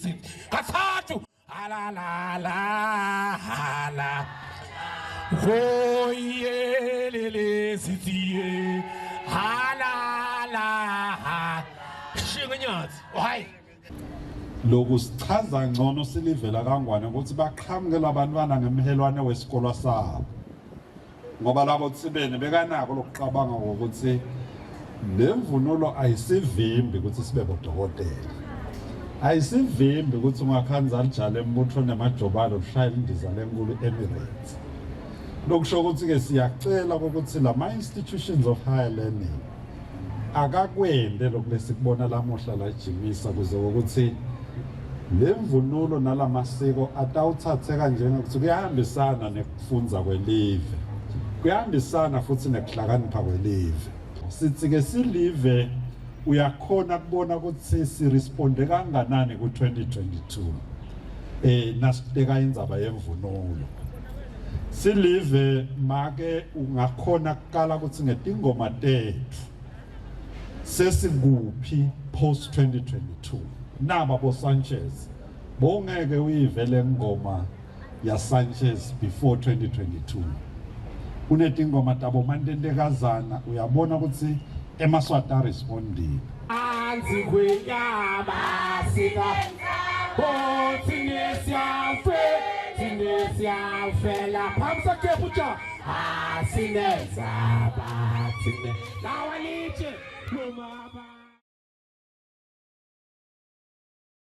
sithi kathathu hala la la hala hoyelele sithi hala la ha shinga nyathi hayi. Lokhu sichaza ngcono silivela kaNgwane ukuthi baqhamuke labantwana ngemhelwane wesikolo sabo, ngoba labo Tsibeni bekanako lokuqabanga ngokuthi le mvunulo ayisivimbi ukuthi sibe bodokotela, ayisivimbi ukuthi ungakhanza lijale embutho nemajobalo ushayela indiza lenkulu Emirates. Lokusho ukuthi-ke siyacela ukuthi lama-institutions of higher learning akakwende lokhu lesikubona lamuhla la jimisa, kuze ukuthi le mvunulo nalamasiko atawuthatheka njengokuthi kuyahambisana nekufundza kwelive, kuyahambisana futhi nekuhlakanipha kwelive. Sithi-ke silive uyakhona kubona ukuthi siresponde kanganani ku-2022 nasibeka indzaba yemvunulo. Silive make ungakhona kukala ukuthi ngetingoma tethu sesikuphi post 2022. Naba bo Sanchez bongeke uyivele ngoma ya Sanchez before 2022. Kunetingoma tabo Mantentekazana, uyabona ukuthi emaSwati arespondile. Anzi kwenyama sika bothine siyafe thine siyafela phamsa kebuja asinenza bathine lawa litshe lomaba.